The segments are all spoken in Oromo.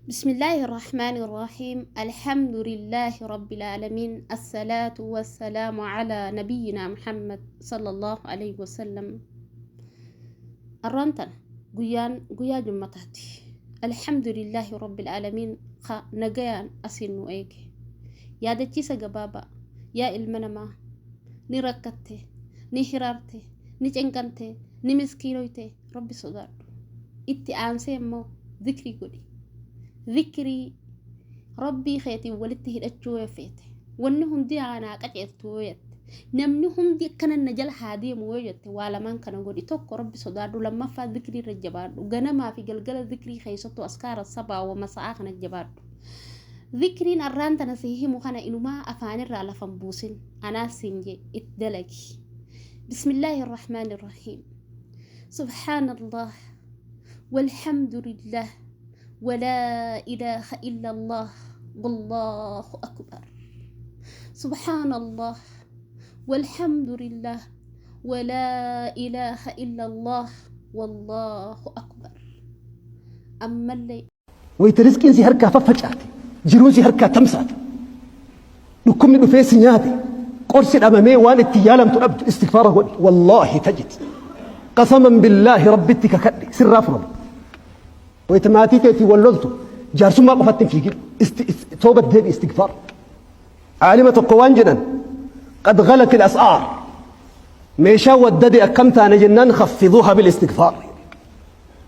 بسم الله الرحمن الرحيم الحمد لله رب العالمين الصلاة والسلام على نبينا محمد صلى الله عليه وسلم Arraan tana guyyaan guyyaa jummataati. Alhamdulillaahi rabbil aalamiin ka nagayaan asiin nu eege. Yaadachiisa gabaabaa yaa ilma namaa ni rakkatte, ni hiraarte, ni cinqamte, ni miskiinoyte rabbi sodaadhu. Itti aansee immoo zikrii godhi. Zikrii rabbii keetiin walitti hidhachuu yoo feete wanni hundi haa naa qaceeltu yoo jette namni hundi akkana na jala haa deemu yoo jette waa lamaan kana godhi tokko rabbi sodaadhu lammaffaa zikrii irra jabaadhu ganamaa fi galgala zikrii keessattuu askaara sabaa wa masa'aa kana jabaadhu zikriin arraan tana si himu kana inumaa afaanirraa lafan buusin anaas siin jee itti dalagi bismillaahi irrahmaani irrahiim subhaanallah walhamdulillah ولا إله إلا الله والله أكبر سبحان الله والحمد لله ولا إله إلا الله والله أكبر أما اللي Wayita rizqiin si harkaa faffacaate, jiruun si harkaa tamsaate, dhukkubni dhufee si nyaate, qorsi dhabamee waan itti yaalamtu dhabdu istighfaara godhi. Wallaahi tajid. Qasaman billaahi rabbitti kakadhe sirraa furama. Wayita maatii teetiin wal loltu jaarsummaa qofatti hin fiigin. Toobat deebi istighfaar. Aalima tokko waan jedhan qad ghalat al-as'aar meeshaa waddade akkam taane jennaan khaffiduuha bil istighfaar.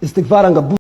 Istighfaaraan gabbuu.